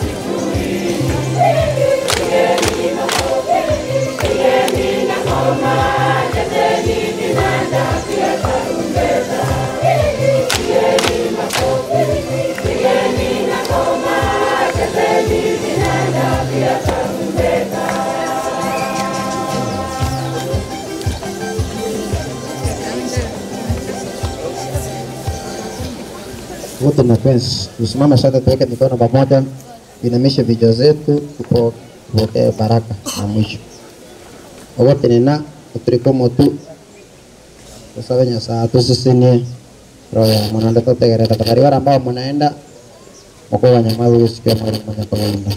siku hii. Pigeni makofi, pigeni na ngoma, chezeni vinanda pia tarumbeta. Pigeni makofi, pigeni na ngoma, chezeni vinanda pia tarumbeta. Wote na fence, tusimame sote, tuweke mikono pamoja, tuinamishe vichwa zetu, tupokee baraka na mwisho. Wote nina utrikomo tu tusabenya saa tusisinie roho ya mwanando totegerera tafadhali. Wale ambao mnaenda mkoa nyamavu usikie mwalimu mwenye kawaida.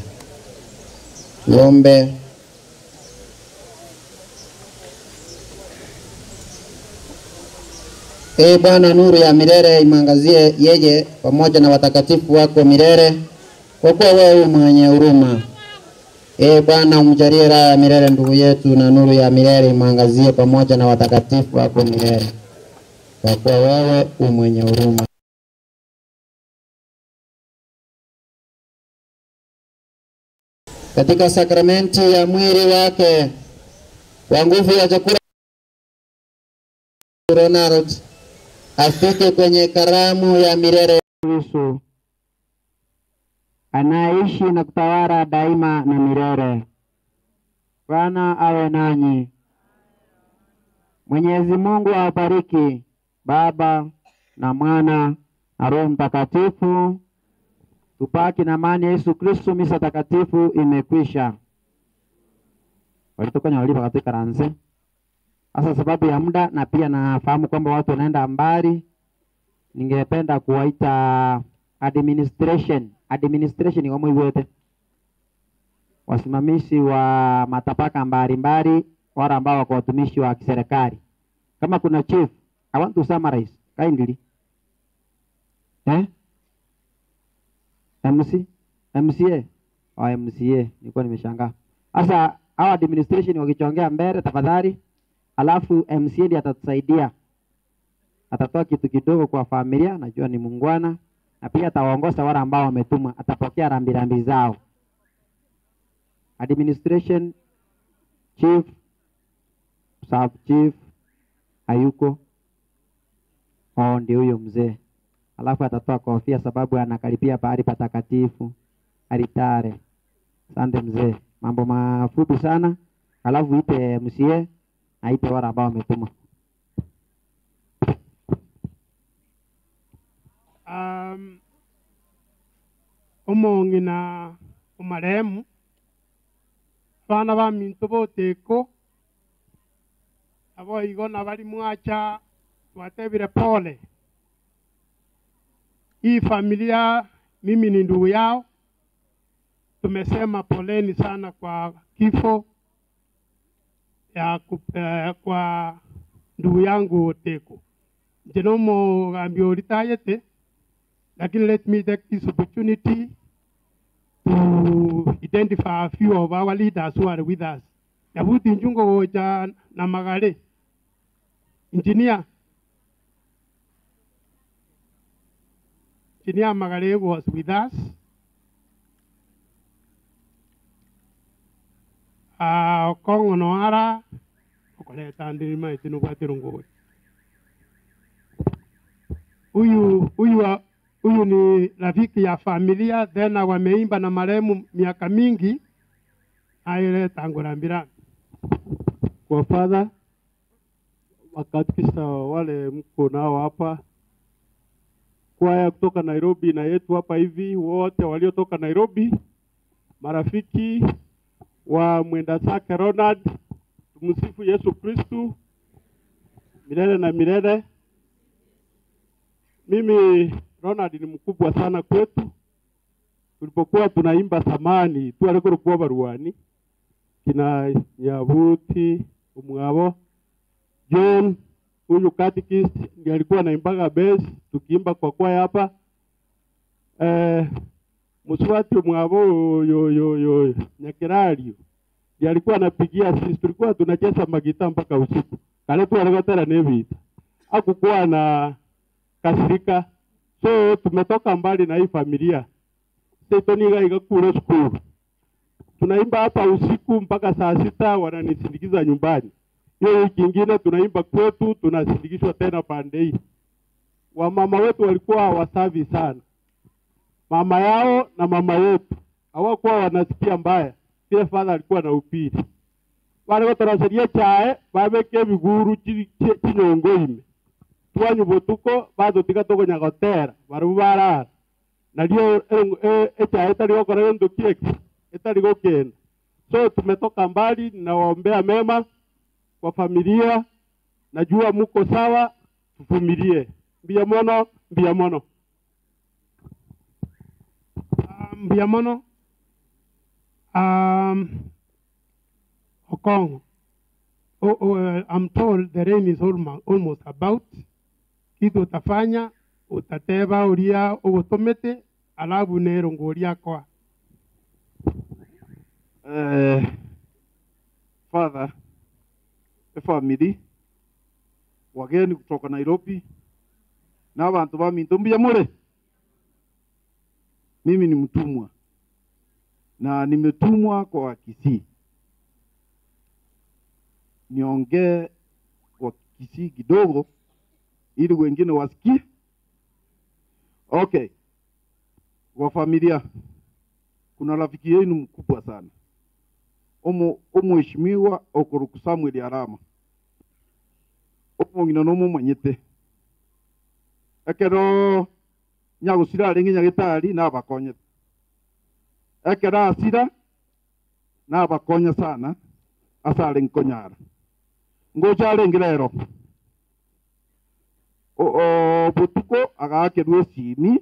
Tuombe. Ee Bwana, nuru ya milele imwangazie yeye pamoja na watakatifu wako milele, kwa kuwa wewe mwenye huruma. Ee Bwana, umjalie raha ya milele ndugu yetu, na nuru ya milele imwangazie pamoja na watakatifu wako milele, kwa kuwa wewe mwenye huruma. Katika sakramenti ya mwili wake, kwa nguvu ya chakula Ronald afike kwenye karamu ya milele. Yesu anaishi na kutawala daima na milele. Bwana awe nanyi. Mwenyezi Mungu awabariki, Baba na Mwana na Roho Mtakatifu. Tupaki na amani ya Yesu Kristo. Misa takatifu imekwisha. Walitoka walipa katika ranze. Sasa sababu ya muda na pia nafahamu kwamba watu wanaenda mbali, ningependa kuwaita administration. Administration ni kama wote wasimamizi wa matapaka mbalimbali, wale ambao wako watumishi wa kiserikali. Kama kuna chief, I want to summarize kindly. MC, MCA, oh, MCA, nilikuwa nimeshangaa. Sasa hawa administration wakichongea mbele tafadhali. Alafu MCA ndiye atatusaidia. Atatoa kitu kidogo kwa familia, najua ni muungwana, na pia atawaongoza wale ambao wametumwa, atapokea rambirambi zao. Administration, chief, sub chief hayuko. Oh, ndio huyo mzee. Alafu atatoa kofia sababu anakaribia pahali patakatifu, alitare. Asante mzee. Mambo mafupi sana. Alafu ite MCA na ite wale ambao wametumwa. Omongi na omaremu bana ba minto boteko abo igo na bali mwacha twatebire pole. Hii familia mimi ni ndugu yao. Tumesema poleni sana kwa kifo ya kwa ndugu yangu Teko. Jenomo gambio ritayete, lakini let me take this opportunity to identify a few of our leaders who are with us. Yabuti Njungo Goja na Magare. Engineer. Engineer Magare was with us. Kongo Noara, okoleta ndirima itinubwatirungo. Huyu ni rafiki ya familia, tena wameimba na marehemu miaka mingi. Aile tangurambira. Kwa father, wakatikisa wale mko nao hapa, kwaya kutoka Nairobi na yetu hapa hivi, wote waliotoka Nairobi, marafiki wa mwenda zake Ronald, tumsifu Yesu Kristu milele na milele. Mimi Ronald ni mkubwa sana kwetu. Tulipokuwa tunaimba samani tu alikuwa baruani kina Nyabuti umwabo John, huyu catechist ndiye alikuwa anaimbaga bass tukiimba kwa kwaya hapa. Muswati umwabo yo yo yo Nyakirario ndiye alikuwa anapigia sisi, tulikuwa tunacheza magita mpaka usiku. Kale tu alikuwa nevita. Hakukuwa na kasirika. So tumetoka mbali na hii familia. Seitoniga igakura shukuru. Tunaimba hapa usiku mpaka saa 6 wananisindikiza nyumbani. Hiyo wiki ingine tunaimba kwetu, tunasindikishwa tena pande hii. Wamama wetu walikuwa wasafi sana. Mama yao na mama yetu hawakuwa wanasikia mbaya. Pia father alikuwa na upili. Wale watu wanasaidia chae babeke biguru chinyongo ime. Twanyu botuko bado tikatoko nyagotera barubara. Na ndio echae tali okora ndo kieki etali gokenda. So tumetoka mbali, ninawaombea mema kwa familia. Najua muko sawa, tuvumilie. Mbia mono, mbia mono. Mbia mono. Okong. I'm told the rain is almost about. Kitu utafanya, utateba uria ugotomete, alabu nero ngoria kwa. Father, family, wageni kutoka Nairobi, na abantu ba minto mbia more. Mimi ni mtumwa. Na nimetumwa kwa Kisii. Niongee kwa Kisii kidogo ili wengine wasikie. Okay. Kwa familia kuna rafiki yenu mkubwa sana. Omheshimiwa Okoruku Samuel Arama. Omongina no mumanyete. Ekero nyagusira aringi nyagitari nabakonye. Ekero asira nabakonya sana asare nkonyara. Ngoja aringi rero. Botuko agakerwe simi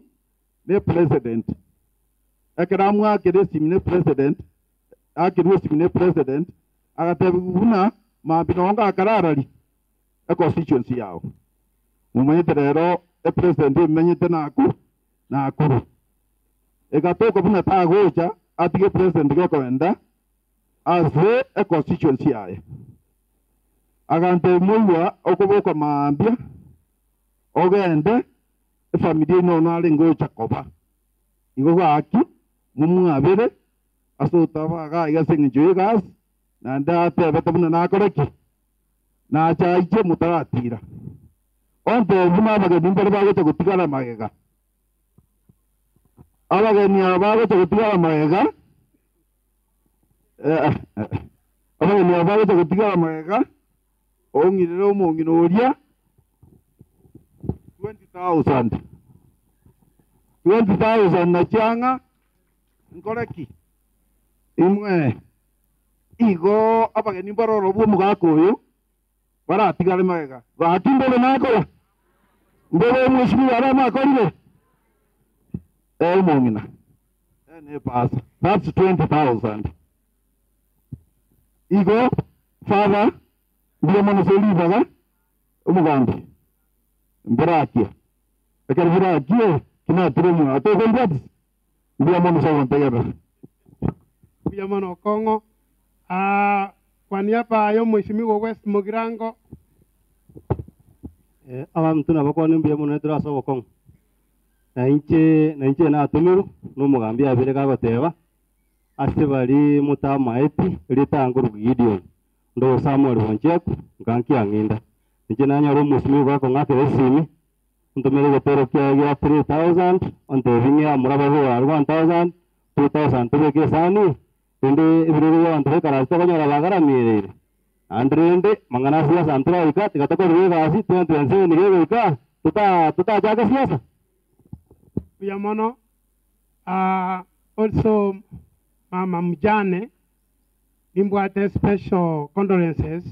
ne president. Ekero amwakere simi ne president. Akerwe simi ne president agatebuna mabinonga akararari e constituency yao. Mumanyete rero e president menyete naku nakuru. Egatoka buna tagocha atige president gekoenda ase e constituency yae. Agante muwa okoboka maambia ogende efamilia ino nare ngocha koba. Igo gaki mumwabere asotaba ga igase gas na ndate betabuna nakoreki na chaiche mutaratira. Onte buna abageni mbere bagocha gutigara magega. Abageni abagocha gutigara magega. Abageni abagocha gutigara magega. Ongirire omongino oria 20,000. 20,000 na changa nkoreki. Imwe igo abageni baroro bwo mugako oyo baratigare magega. Gaki mbere nakora. Mbere mheshimiwa Arama akorire. Mongina. Ne pass. That's 20,000. Igo father ndiye monosolivaga umugambi. Mburakia. Ekero burakie kinatiremwa atokongwati. Ndiye monosolivaga. Ndiye mono Kongo. Kwa niaba ya mheshimiwa West Mugirango. Abantu nabakwana mbuya mono netura Okongo. Na inche na atumiru no mugambi abere gagoteba ase bari mutamaeti ritanguru Gideon ndo Samuel Wanjeku nganki anginda inche nanyoro mheshimiwa gakong'akera esimi ntumire gotero kia ya 3000 onte binya muraba wa 1000 2000 tubeke sani ende ebirero abantu bekarasita konyora bagaramirire andrende mangana siasa antra ika tikatoko gasi 2027 nige ika tuta jaga siasa. Uyamono also mama mjane nimbwate special condolences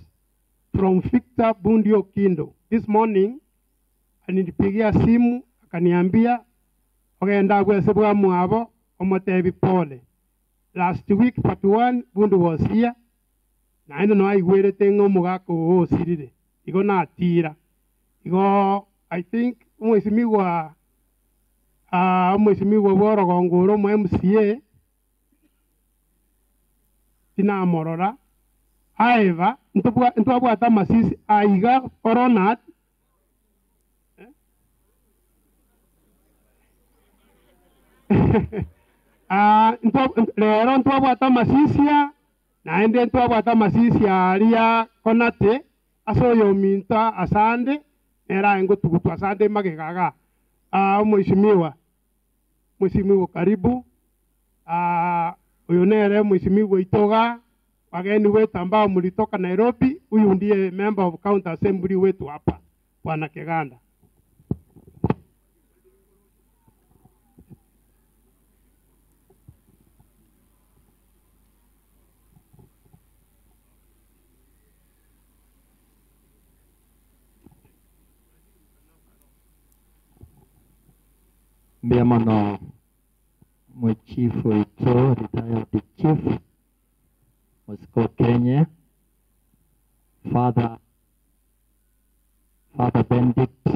from Victor Bundio Kindo. This morning alinipigia simu akaniambia ogenda gwesebwa mwabo omotebi pole. Last week part 1 Bundu was here. Na endo no aigwerete ng'omugako osirire. Igo natira. Igo I think mheshimiwa Boro mu MCA tinamorora. However, ntwabwata masisi aiga oronat Lero ntwabwata masisia naende ntwabwata masisia aria konate asoyo minta asande era engotugutwa asande magegaga. Mheshimiwa karibu. Huyu nere mheshimiwa Itoga, wageni wetu ambao mlitoka Nairobi. Huyu ndiye member of county assembly wetu hapa Bwana Kiganda. Mbiamono mwechifu ito retired chief Moscow Kenya, Father Benedict,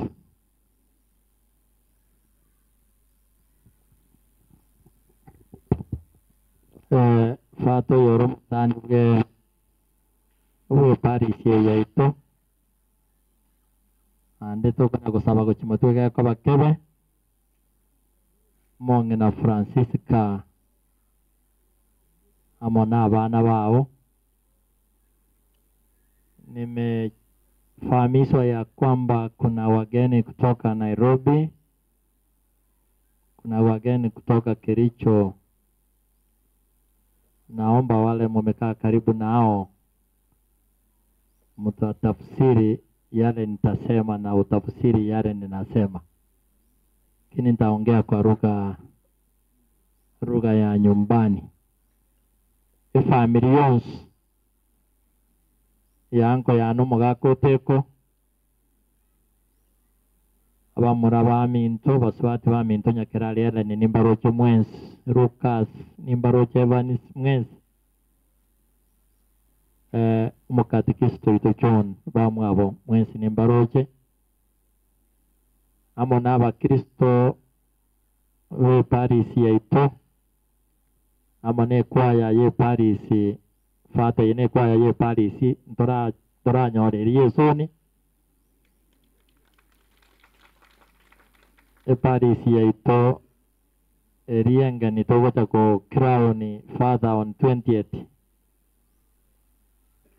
Fato Yorum Tange uwe Paris ya ito ande toka gosaba gochimotwega kwa bakebe Monge na Francisca amona abana wao. Nimefahamishwa ya kwamba kuna wageni kutoka Nairobi, kuna wageni kutoka Kericho. Naomba wale mumekaa karibu nao mtatafsiri yale nitasema na utafsiri yale ninasema. Lakini nitaongea kwa lugha ya nyumbani. Ifamilions yanko yanu mugakoteko abamura ba minto baswati ba minto nyakerali Ellen nimbaroche mwensi Lucas nimbaroche Evans mwensi umukatekisito ito John bamwabo mwensi nimbaroche amo n'abakristo be Paris yaito amo n'ekwaya ye Paris fata ye n'ekwaya ye Paris ntoranyoreri Yesoni e Paris yaito erienga nitogota ko crown father on 20th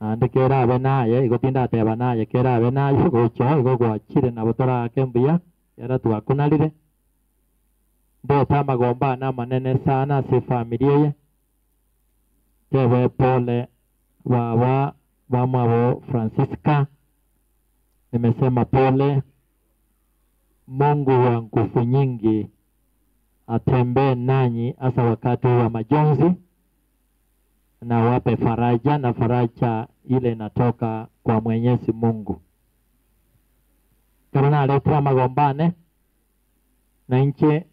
ande kera abe naye igotinda ateba naye kera abe naye gocho igo gwachire nabo torakembuya era twakunalire ndota magomba na manene sana si familia ye tebe pole baba bamwabo Francisca. Nimesema pole. Mungu wa nguvu nyingi atembee nanyi hasa wakati wa majonzi na wape faraja, na faraja ile inatoka kwa Mwenyezi Mungu. Karona aletwa magombane na inche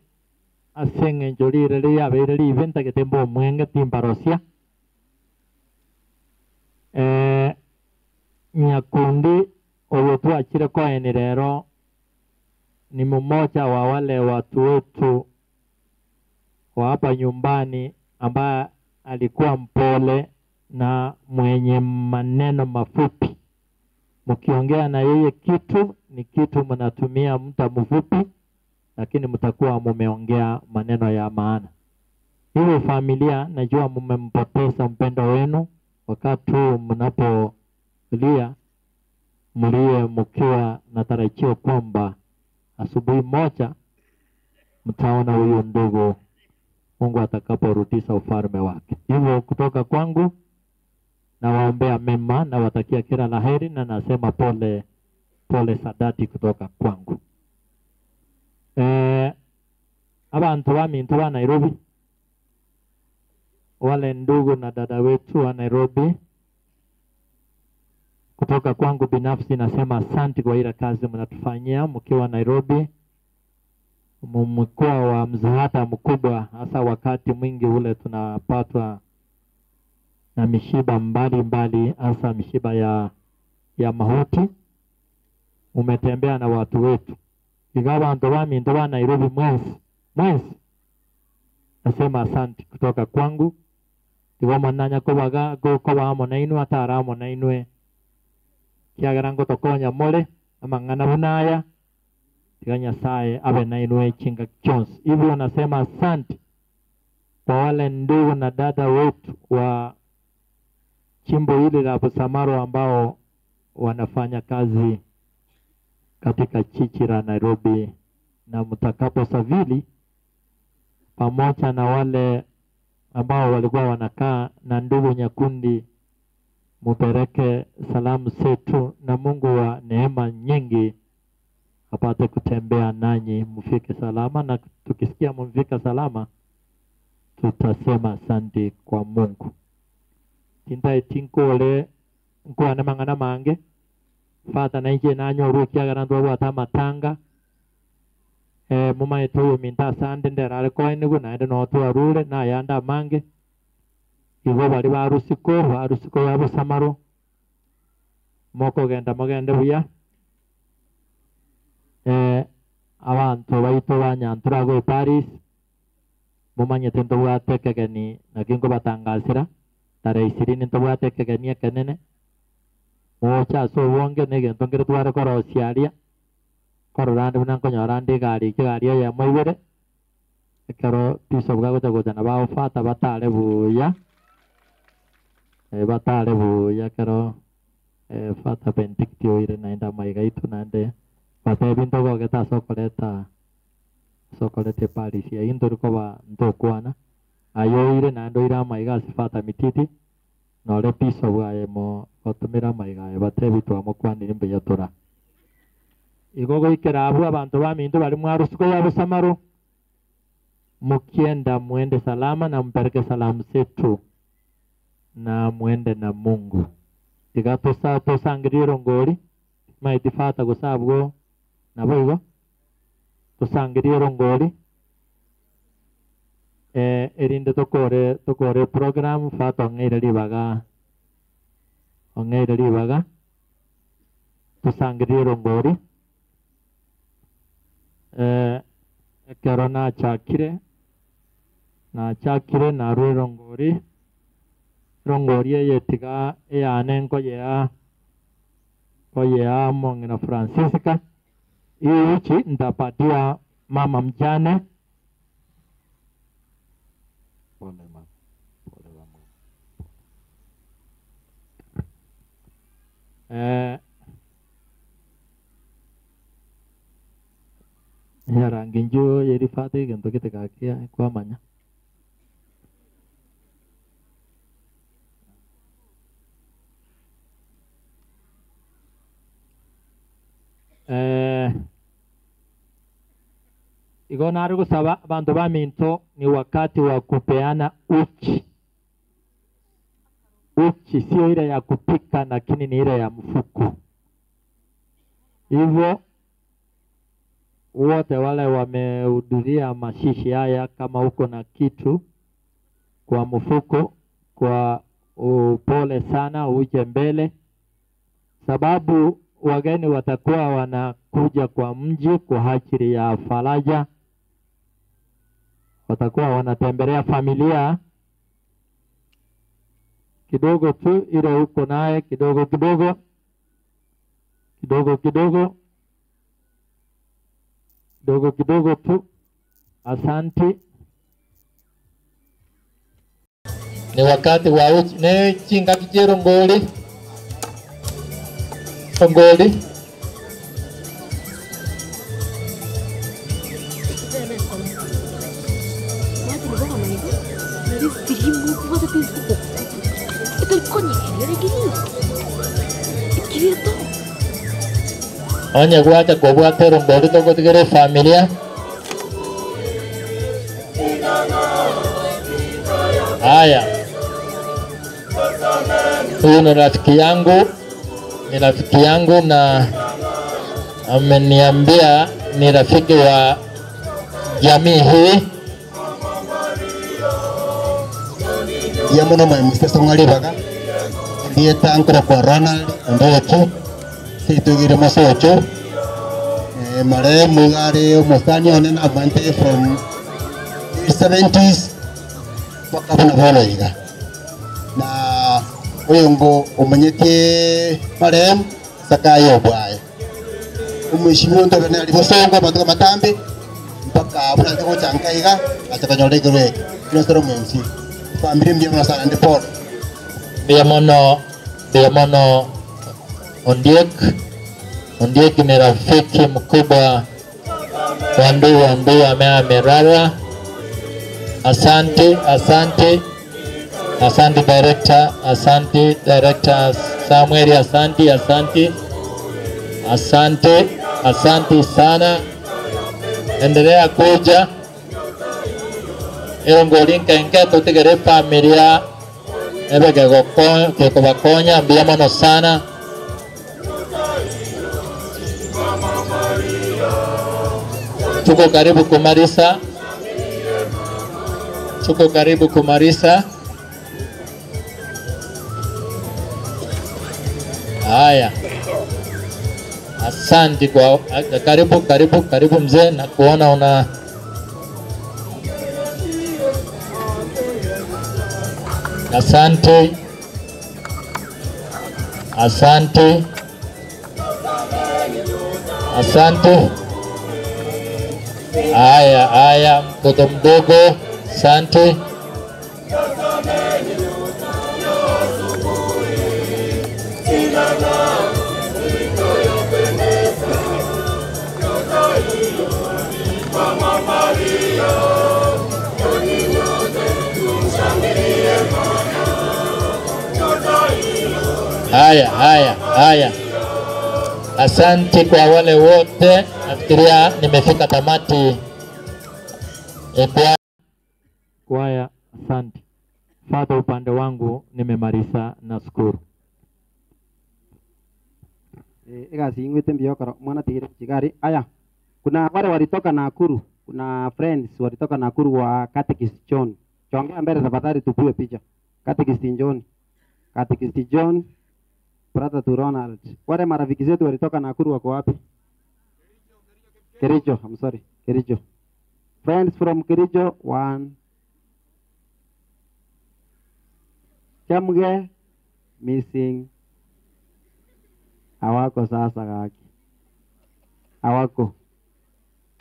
asenge njolire liya bere liventa ketembo mwenge timbarosia Nyakundi oyo achire kwa enirero ni mmoja wa wale watu wetu wa hapa nyumbani ambaye alikuwa mpole na mwenye maneno mafupi. Mkiongea na yeye kitu ni kitu mnatumia muda mfupi, lakini mtakuwa mumeongea maneno ya maana. Hiyo familia najua mmempoteza mpendo wenu. Wakati mnapolia mlie mkiwa na tarajio kwamba asubuhi moja mtaona huyu ndugu Mungu atakaporudisha ufalme wake. Hivyo kutoka kwangu nawaombea mema na watakia kila laheri, na nasema pole pole sadati kutoka kwangu. Abantu wa mintu wa Nairobi, wale ndugu na dada wetu wa Nairobi, kutoka kwangu binafsi nasema asante kwa ile kazi mnatufanyia mkiwa Nairobi. Mmekuwa wa msaada mkubwa, hasa wakati mwingi ule tunapatwa na mishiba mbali mbali, hasa mishiba ya mahuti. Umetembea na watu wetu. Ingawa abantu wa Nairobi mwezi nasema asante kutoka kwangu. Tigo mananya ko baga go ko ba mo na inwe atara mo na inwe kiagera ngo tokonya mole amang'ana bunaya tiga Nyasaye abe na inwe chinga Jones. Hivyo nasema asante. kwa wale ndugu na dada wetu wa chimbo hili la Busamaro ambao wanafanya kazi katika jiji la Nairobi, na mtakaposafiri pamoja na wale ambao walikuwa wanakaa na ndugu Nyakundi, mupeleke salamu zetu, na Mungu wa neema nyingi apate kutembea nanyi, mfike salama, na tukisikia mfika salama tutasema asante kwa Mungu. Tintai tinkole nkwana mangana mange fata na inje nanyo rukiaga nandu abwata matanga mumaete uyu minta asande nderare koenigu naende no twarure nayanda mange igo bari barusiko ya Busamaro mokogenda mogende buya abantu baito banyantura go Paris mumanyete ntobwate ekegeni naki nkobatangasira tarehe 20 ntobwate ekegeni ekenene mocha ase obonge na egento nkere tware korosia aria korora ande buna nkonyora ande egari ekegari eyemo ibere ekero piso bwagocha gocha na baofata batare buya batare buya ekero fata Benedict oire naende amaiga aitu naende batebi ntogogeta ase okoreta sokolete Paris ya ntori koba ntokwana ayoire naende oire amaiga ase fata mititi nore piso bwaye mo gotumira amaiga aye batebi twamokwanire mbuya tora igo goikera abwo abanto baminto bari mwarusiko ya Busamaro mukienda muende salama na mpeleke salamu zetu na muende na Mungu iga tosangirire rongori maiti fata gosabwo nabo igo tosangirire rongori erinde tokore program fata ong'eire ribaga tosangirire rongori ekero nachakire narue rongori eye tiga eyane nkoyea mong'ina Francisca iuchi ntapatia mama mjane. Pole mama, pole mama. Yarangi njo yerifate gento kitekakia kwamanya. Igo narugo saba bantu baminto ni wakati wa kupeana uchi. Uchi sio ile ya kupika, lakini ni ile ya mfuko. Hivyo wote wale wamehudhuria mashishi haya, kama uko na kitu kwa mfuko, kwa upole sana uje mbele, sababu wageni watakuwa wanakuja kwa mji kwa ajili ya faraja, watakuwa wanatembelea familia kidogo tu, ile uko naye kidogo kidogo kidogo kidogo kidogo kidogo tu. Asante. Ni wakati wa uchi ne chinga kijero ngoli ngoli Onye gwacha kobwate rongori togotigere familia. Haya, huyu ni rafiki yangu, ni rafiki yangu na ameniambia ni rafiki wa jamii hii. Yamono mwe Mr. Songari baga ndiye tankura kwa Ronald Ondocho situgire mosocho mare mugare omosani onen avante from 70s mpaka buna bono iga na oyongo omenyete marem sakayo bwaye umheshimiwa ndo bene alibosongo batuka matambi mpaka buna ndiko chankaiga atakanyole kirwe Tunasema MC. Familia mjema sana ndi Paul. Biamono Ondiek. Ondiek ni rafiki mkubwa wa ndugu ambaye amerara. Asante, asante. Asante director, asante director Samuel, asante, asante. Asante, asante sana. Endelea kuja. Erongolinka enketo tigere familia ebe ke mbiamono sana. Tuko karibu kumaliza. Tuko karibu kumaliza. Haya. Asante kwa karibu karibu karibu mzee, na kuona una asante. Asante. Asante. Haya haya, mtoto mdogo, asante. Haya haya haya. Asante kwa wale wote. Nafikiria nimefika tamati. Kwaya, asante. Father, upande wangu nimemaliza na shukuru. Egasi ingwete mbiyokoro mwana tigire chigari. Aya, kuna wale walitoka Nakuru, kuna friends walitoka Nakuru wa Catechist John. Chongea mbele tafadhali tupue picha. Catechist John. Catechist John, brother to Ronald. Wale marafiki zetu walitoka Nakuru wako wapi? Kericho, I'm sorry, Kericho. Friends from Kericho, one. Chamge, missing. Hawako sasa kaki. Hawako.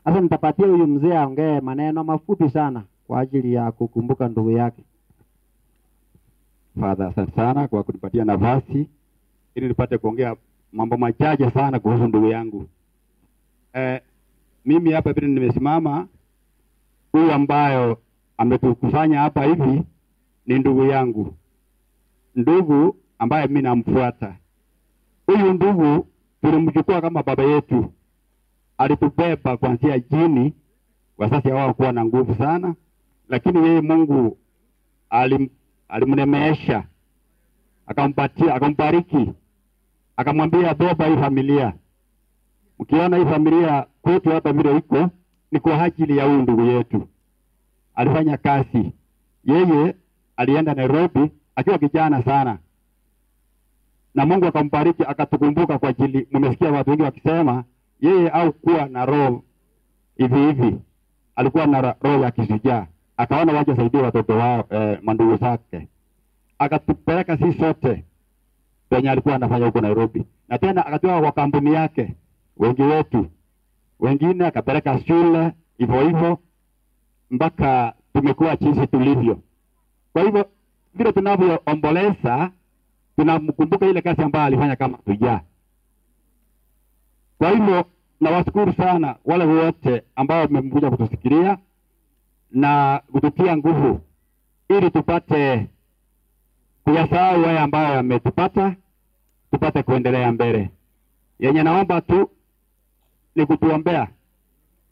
Sasa nitapatia huyu mzee aongee maneno mafupi sana kwa ajili ya kukumbuka ndugu yake. Father, asante sana kwa kunipatia nafasi ili nipate kuongea mambo machache sana kuhusu ndugu yangu. Mimi hapa vile nimesimama, huyu ambayo ametukusanya hapa hivi ni ndugu yangu. Ndugu ambaye mimi namfuata. Huyu ndugu tulimchukua kama baba yetu. Alitubeba kuanzia jini, wazazi hawakuwa na nguvu sana, lakini yeye Mungu alimnemesha, akampatia, akambariki, akamwambia beba hii familia. Ukiona hii familia kwetu hapa vile iko ni kwa ajili ya huyu ndugu yetu. Alifanya kazi. Yeye alienda Nairobi akiwa kijana sana. Na Mungu akambariki akatukumbuka kwa ajili. Mmesikia watu wengi wakisema yeye au kuwa na roho hivi hivi. Alikuwa na roho ya kishujaa. Akaona waje saidie watoto wao, mandugu zake. Akatupeleka sisi sote penye alikuwa anafanya huko Nairobi. Na tena akatoa kwa kampuni yake wengi wetu. Wengine akapeleka shule hivyo hivyo mpaka tumekuwa jinsi tulivyo. Kwa hivyo vile tunavyoomboleza tunamkumbuka ile kazi ambayo alifanya kama shujaa. Kwa hivyo nawashukuru sana wale wote ambao wamekuja kutusikilia na kututia nguvu ili tupate kuyasahau haya ambayo yametupata, tupate kuendelea mbele. Yenye naomba tu ni kutuombea.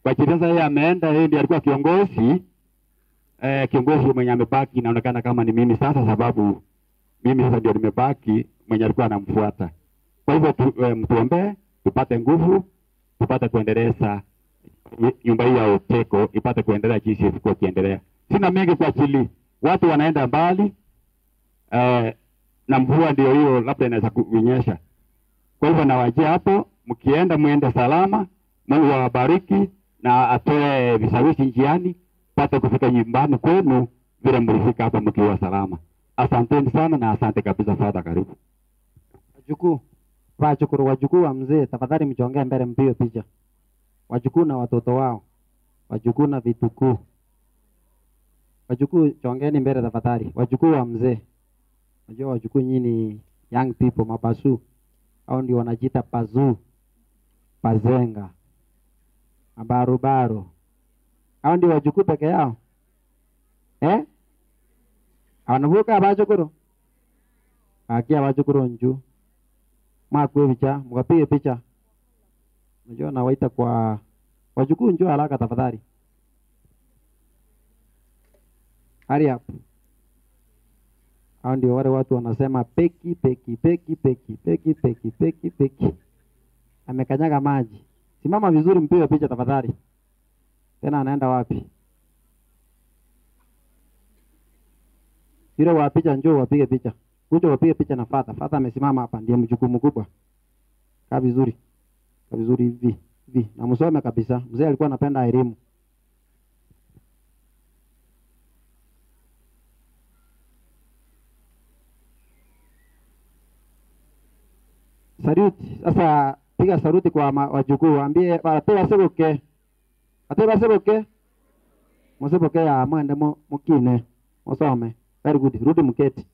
Kwa sasa yeye ameenda, yeye ndiye alikuwa kiongozi. Kiongozi mwenye amebaki inaonekana kama ni mimi sasa, sababu mimi sasa ndio nimebaki mwenye alikuwa anamfuata. Kwa hivyo mtuombee tupate nguvu, tupate kuendeleza nyumba hii ya Oteko ipate kuendelea jinsi ilivyokuwa ikiendelea. Sina mengi kwa ajili watu wanaenda mbali, na mvua ndio hiyo labda inaweza kunyesha. Kwa hivyo nawajia hapo, mkienda muende salama, Mungu awabariki na atoe vishawishi njiani, pate kufika nyumbani kwenu vile mlifika hapa mkiwa salama. Asanteni sana na asante kabisa Father, karibu. Wajukuu, wachukuru wajukuu wa mzee, tafadhali mchongee mbele mpige picha. Wajukuu na watoto wao, wajukuu na vitukuu. Wajukuu chongeni mbele tafadhali. Wajukuu wa mzee. Unajua wajukuu nyinyi ni young people, mabasu. Hao ndio wanajiita pazuu, pazenga, mabarobaro. Hao ndio wajukuu peke yao. Eh? Wanavuka abajukuru. Akia abajukuru nju. Mwakwe picha, mkapige picha. Unajua nawaita kwa wajukuu njoo haraka tafadhali. Hurry up. Hao ndio wale watu wanasema peki peki peki peki peki peki peki peki. Amekanyaga maji. Simama vizuri mpige picha tafadhali. Tena anaenda wapi? Yule wa picha njoo wapige picha. Kuja wapige picha na Father. Father amesimama hapa ndiye mjukuu mkubwa. Kaa vizuri. Kaa vizuri hivi. Hivi. Na msome kabisa. Mzee alikuwa anapenda elimu. Saluti. Sasa piga saluti kwa wajukuu, waambie watewa seboke. Watewa seboke. Mseboke ya mwende mukine. Musome. Very good. Rudi mketi.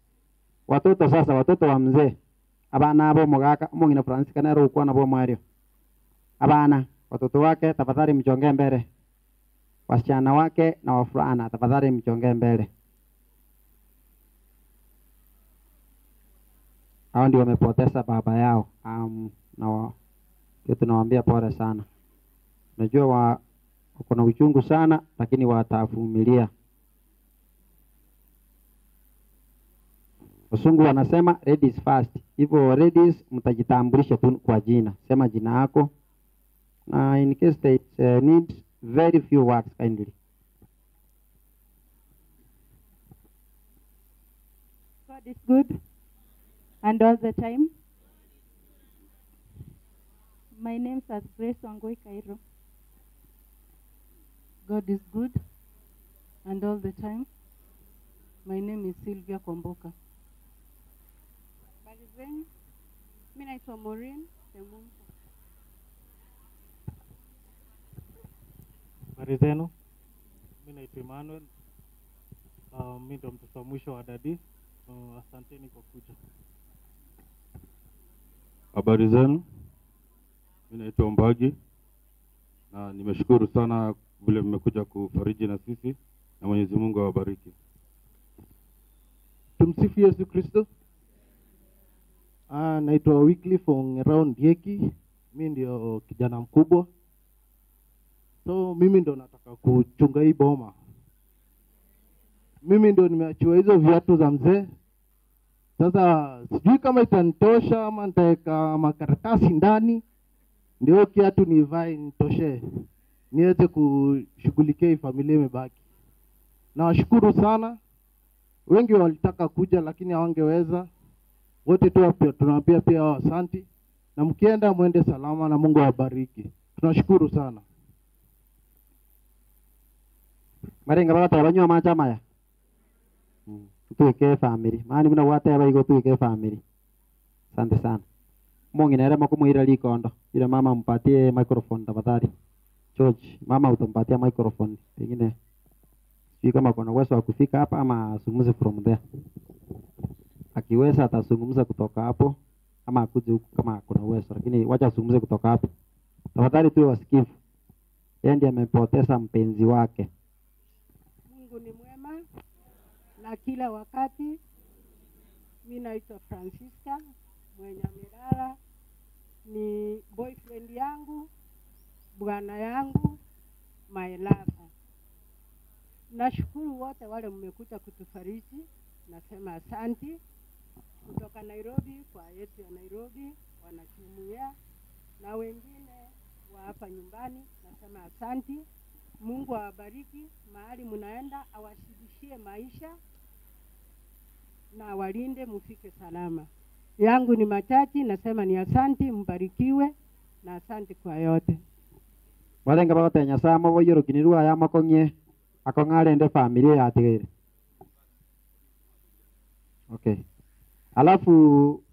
Watoto sasa, watoto wa mzee. Abana abo mugaka mungina Francis kana ro kwa na bo Mario. Abana watoto wake tafadhali mchongee mbele. Wasichana wake na wavulana tafadhali mchongee mbele. Hao ndio wamepoteza baba yao. Na tunawaambia pole sana. Najua wako na uchungu sana lakini watavumilia. Wasungu wanasema ladies first. Hivyo ladies mtajitambulisha tu kwa jina. Sema jina yako. Na in case they need very few words kindly. God is good and all the time. My name is Grace Wangui Cairo. God is good and all the time. My name is Sylvia Kwamboka. Habari zenu. Mimi naitwa Maureen Semungu. Habari zenu. Mimi naitwa Emmanuel. Mimi ndo mtoto wa mwisho wa dadi. Asanteni kwa kuja. Habari zenu. Mimi naitwa Mbagi. Na nimeshukuru sana vile mmekuja kufariji na sisi na Mwenyezi Mungu awabariki. Tumsifu Yesu Kristo. Naitwa Wycliffe Ong'erao Ndieki. Mimi ndio kijana mkubwa. So mimi ndio nataka kuchunga hii boma. Mimi ndio nimeachiwa hizo viatu za mzee. Sasa sijui kama itanitosha ama nitaweka makaratasi ndani ndio kiatu nivae nitoshe, niweze kushughulikia hii familia imebaki. Nawashukuru sana. Wengi walitaka kuja lakini hawangeweza. Wote tu tunawaambia pia asante, na mkienda muende salama na Mungu awabariki. Tunashukuru sana. Marenga baba banywa macha maya. Tuweke family. Maana mna wate aba iko tuweke family. Asante sana. Mwingine era makumuira likondo. Ile mama mpatie microphone tafadhali. George, mama utampatia microphone. Pengine sijui kama kuna uwezo wa kufika hapa ama azungumze from there. Akiweza atazungumza kutoka hapo ama akuje huku kama kuna uwezo, lakini wacha azungumze kutoka hapo. Tafadhali tuwe wasikivu. Yeye ndiye amepoteza mpenzi wake. Mungu ni mwema na kila wakati. Mimi naitwa Francisca mwenye amelala, ni boyfriend yangu, bwana yangu, my lover. Nashukuru wote wale mmekuja kutufariji, nasema asanti. Kutoka Nairobi, kwa yetu ya Nairobi, wanajumuia na wengine wa hapa nyumbani, nasema asanti. Mungu awabariki mahali mnaenda, awashibishie maisha na awalinde mufike salama. Yangu ni machache, nasema ni asanti, mbarikiwe na asanti kwa yote. Walenga bagotenya sama boyorokinirwa ya makong'ie akong'arende familia yatigire. Okay. Alafu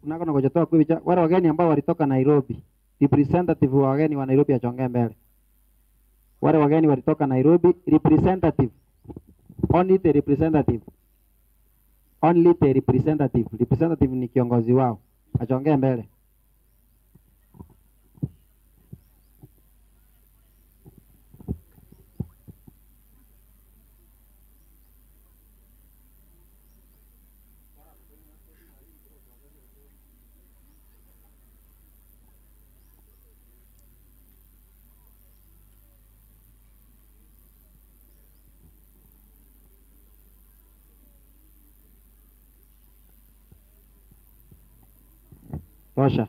unako ngoja kuicha wale wageni ambao walitoka Nairobi, representative wa wageni wa Nairobi achongee mbele. Wale wageni walitoka Nairobi, representative. Only the representative. Only the representative. Representative ni kiongozi wao. Achongee mbele. Tosha.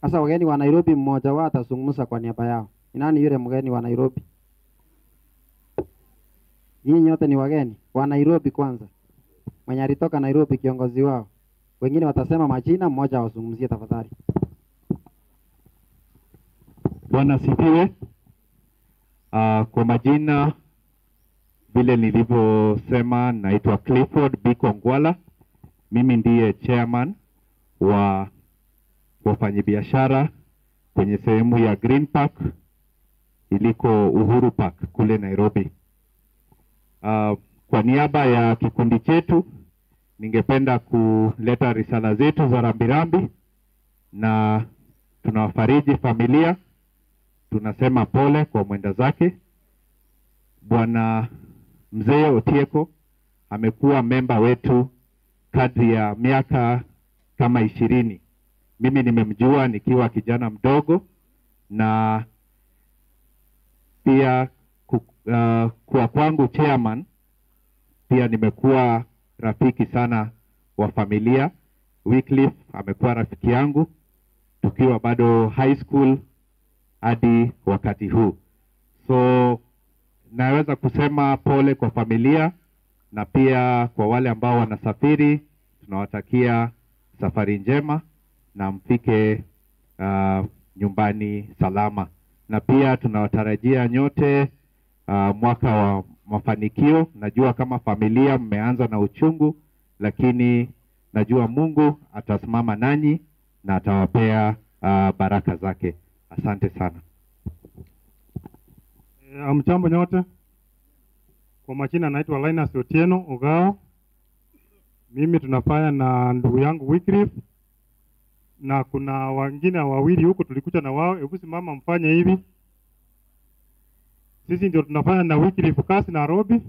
Sasa wageni wa Nairobi mmoja wao atazungumza kwa niaba yao. Ni nani yule mgeni wa Nairobi? Nyinyi nyote ni wageni wa Nairobi kwanza. Mwenye alitoka Nairobi kiongozi wao. Wengine watasema majina, mmoja awazungumzie tafadhali. Bwana sifiwe. Kwa majina vile nilivyosema, naitwa Clifford Biko Ngwala. Mimi ndiye chairman wa wafanyabiashara kwenye sehemu ya Green Park iliko Uhuru Park kule Nairobi. Kwa niaba ya kikundi chetu ningependa kuleta risala zetu za rambirambi, na tunawafariji familia, tunasema pole kwa mwenda zake. Bwana Mzee Otieko amekuwa memba wetu kadri ya miaka kama 20. Mimi nimemjua nikiwa kijana mdogo, na pia kwa kwangu chairman, pia nimekuwa rafiki sana wa familia. Wycliffe amekuwa rafiki yangu tukiwa bado high school hadi wakati huu. So naweza kusema pole kwa familia, na pia kwa wale ambao wanasafiri tunawatakia safari njema na mfike nyumbani salama. Na pia tunawatarajia nyote mwaka wa mafanikio. Najua kama familia mmeanza na uchungu, lakini najua Mungu atasimama nanyi na atawapea baraka zake. Asante sana. Amchambo nyote. Kwa majina naitwa Linus Otieno Ogao. Mimi tunafanya na ndugu yangu Wycliffe, na kuna wengine wawili huko tulikuja na wao. Hebu simama mfanye hivi. Sisi ndio tunafanya na Wycliffe kazi Nairobi.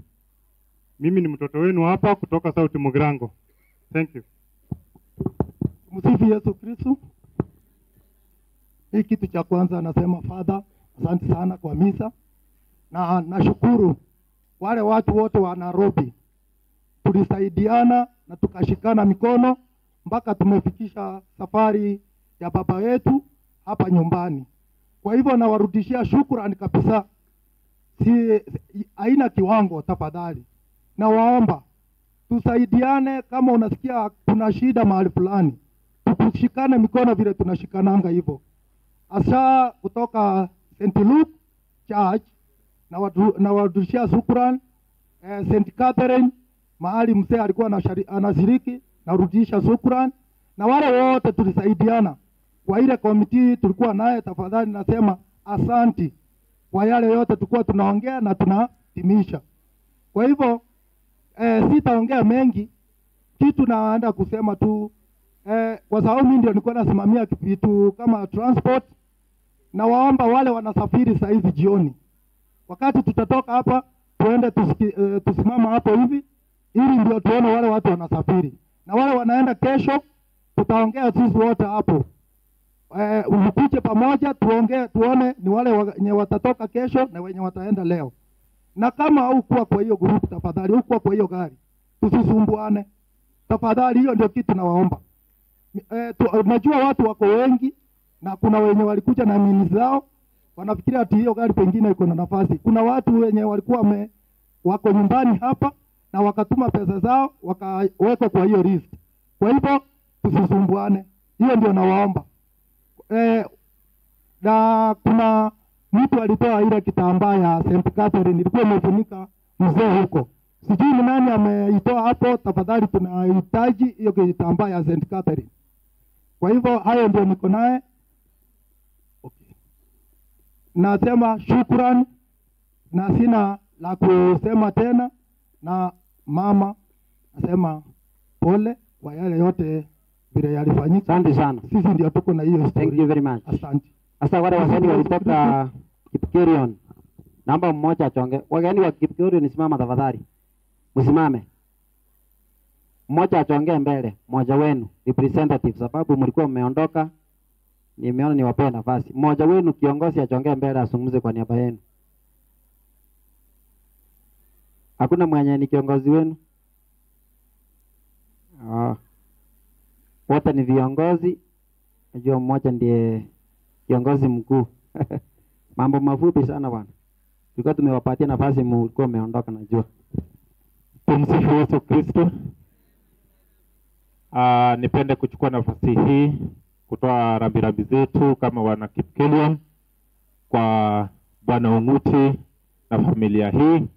Mimi ni mtoto wenu hapa kutoka South Mugirango. Thank you. Msifu Yesu Kristo. Hii kitu cha kwanza nasema Father, asante sana kwa misa. Na nashukuru wale watu wote wa Nairobi. Tulisaidiana na tukashikana mikono mpaka tumefikisha safari ya baba yetu hapa nyumbani. Kwa hivyo nawarudishia shukrani kabisa. Si haina kiwango tafadhali. Na waomba tusaidiane, kama unasikia kuna shida mahali fulani, tukushikane mikono vile tunashikananga hivyo. Asa kutoka St. Luke Church na warudishia shukrani. St. Catherine mahali mzee alikuwa anashiriki, narudisha shukrani. Na wale wote tulisaidiana kwa ile komiti tulikuwa naye, tafadhali nasema asanti kwa yale yote tulikuwa tunaongea na tunatimisha. Kwa hivyo sitaongea mengi, kitu naenda kusema tu kwa sababu mimi ndio nilikuwa nasimamia vitu kama transport, na waomba wale wanasafiri saa hizi jioni, wakati tutatoka hapa tuende tusimama hapo hivi ili ndio tuone wale watu wanasafiri. Na wale wanaenda kesho tutaongea sisi wote hapo. Mkuje pamoja tuongee, tuone ni wale wenye watatoka kesho na wenye wataenda leo. Na kama haukuwa kwa hiyo group tafadhali, haukuwa kwa hiyo gari, tusisumbuane. Tafadhali, hiyo ndio kitu nawaomba. Najua watu wako wengi na kuna wenye walikuja na mini zao, wanafikiria ati hiyo gari pengine iko na nafasi. Kuna watu wenye walikuwa wako nyumbani hapa na wakatuma pesa zao wakawekwa kwa hiyo list. Kwa hivyo tusisumbuane. Hiyo ndio nawaomba. Na kuna mtu alitoa ile kitambaa ya St. Catherine ilikuwa imefunika mzee huko. Sijui ni nani ameitoa hapo, tafadhali tunahitaji hiyo kitambaa ya St. Catherine. Kwa hivyo hayo ndio niko naye. Okay. Nasema shukrani na sina la kusema tena. Na mama nasema pole kwa yale yote vile yalifanyika. Asante sana. Sisi ndio tuko na hiyo historia. Thank you very much. Asante. Sasa wale wageni walitoka Kipkerion, naomba mmoja achonge. Wageni wa Kipkerion, simama tafadhali, msimame. Mmoja achongee mbele, mmoja wenu representative, sababu mlikuwa mmeondoka, nimeona niwapee nafasi. Mmoja wenu kiongozi achongee mbele, azungumze kwa niaba yenu. Hakuna mwenye ni kiongozi wenu? Wote ni viongozi. Najua mmoja ndiye kiongozi mkuu. Mambo mafupi sana bwana. Tulikuwa tumewapatia nafasi, mlikuwa mmeondoka najua. Tumsifu Yesu Kristo. Nipende kuchukua nafasi hii kutoa rambirambi zetu kama wana Kipkelion kwa Bwana Ong'uti na familia hii.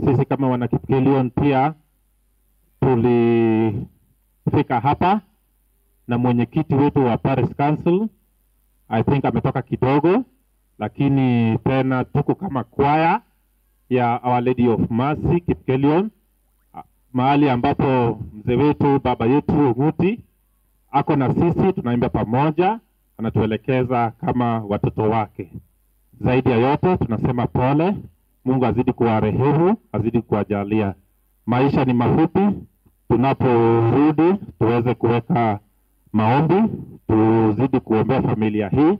Sisi kama wana Kipkelion pia tulifika hapa na mwenyekiti wetu wa Parish Council, I think ametoka kidogo, lakini tena tuko kama kwaya ya Our Lady of Mercy Kipkelion, mahali ambapo mzee wetu baba yetu Ong'uti ako na sisi, tunaimba pamoja, anatuelekeza kama watoto wake. Zaidi ya yote tunasema pole. Mungu azidi kuwarehemu, azidi kuwajalia. Maisha ni mafupi, tunaporudi tuweze kuweka maombi, tuzidi kuombea familia hii.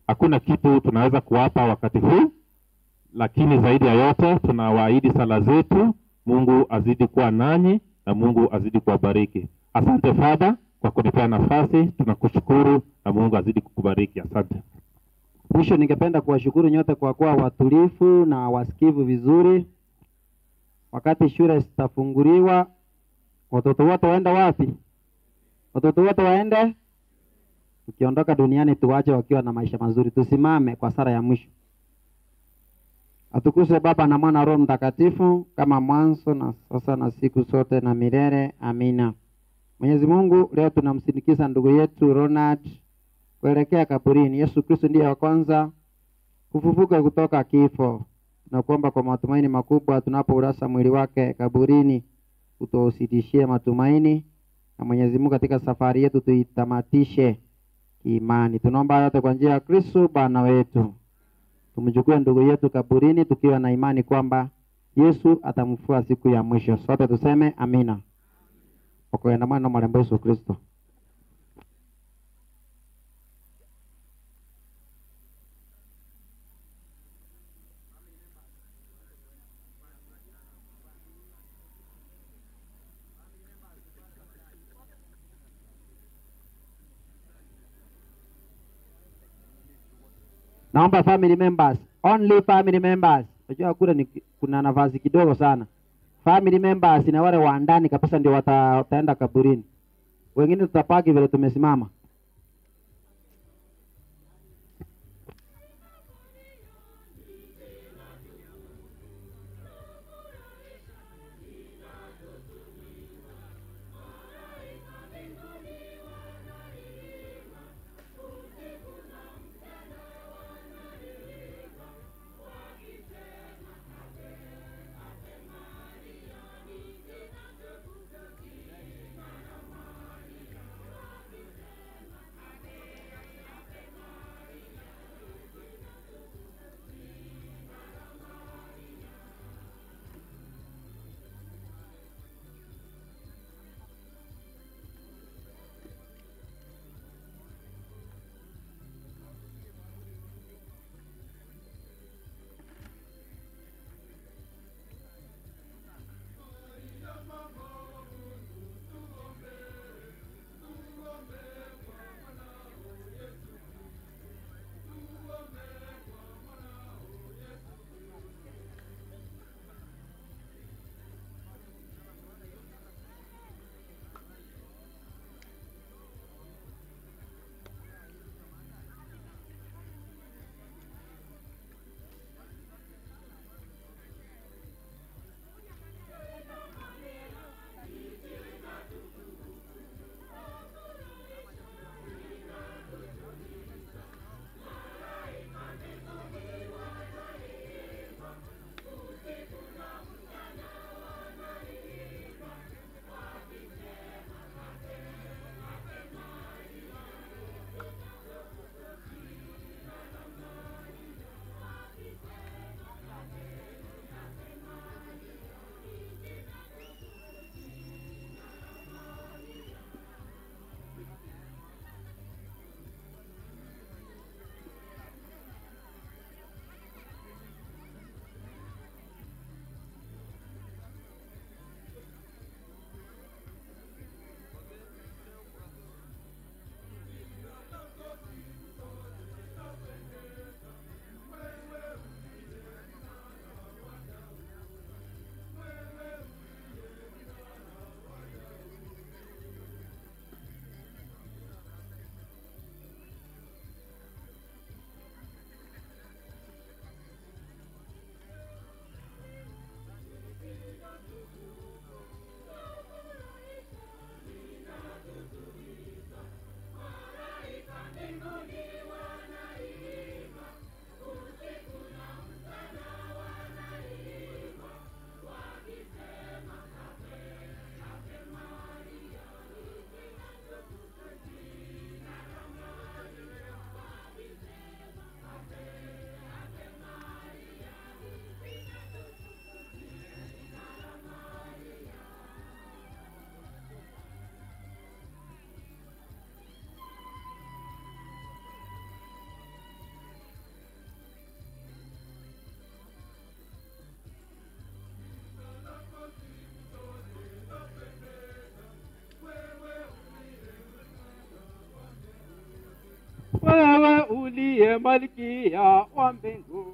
Hakuna kitu tunaweza kuwapa wakati huu, lakini zaidi ya yote tunawaahidi sala zetu. Mungu azidi kuwa nanyi na Mungu azidi kuwabariki. Asante Father kwa kunipea nafasi, tunakushukuru na Mungu azidi kukubariki. Asante. Mwisho ningependa kuwashukuru nyote kwa kuwa watulifu na wasikivu vizuri. Wakati shule zitafunguliwa, watoto wote waende wapi? Watoto wote waende? Tukiondoka duniani tuwache wakiwa na maisha mazuri. Tusimame kwa sala ya mwisho. Atukuzwe Baba na Mwana Roho Mtakatifu, kama mwanzo na sasa na siku zote na milele. Amina. Mwenyezi Mungu, leo tunamsindikiza ndugu yetu Ronald kuelekea kaburini. Yesu Kristo ndiye wa kwanza kufufuka kutoka kifo. Tunakuomba kwa matumaini makubwa tunapourasa mwili wake kaburini, utusidishie matumaini na Mwenyezi Mungu katika safari yetu tuitamatishe kiimani. Tunaomba yote kwa njia ya Kristo Bwana wetu. Tumchukue ndugu yetu kaburini tukiwa na imani kwamba Yesu atamfufua siku ya mwisho. Sote tuseme amina. Okoenda mwana mwarembo Yesu Kristo. Naomba family members, only family members. Unajua kule ni kuna nafasi kidogo sana. Family members na wale wa ndani kabisa ndio wataenda kaburini. Wengine tutapaki vile tumesimama. Ndiye malkia wa mbingu.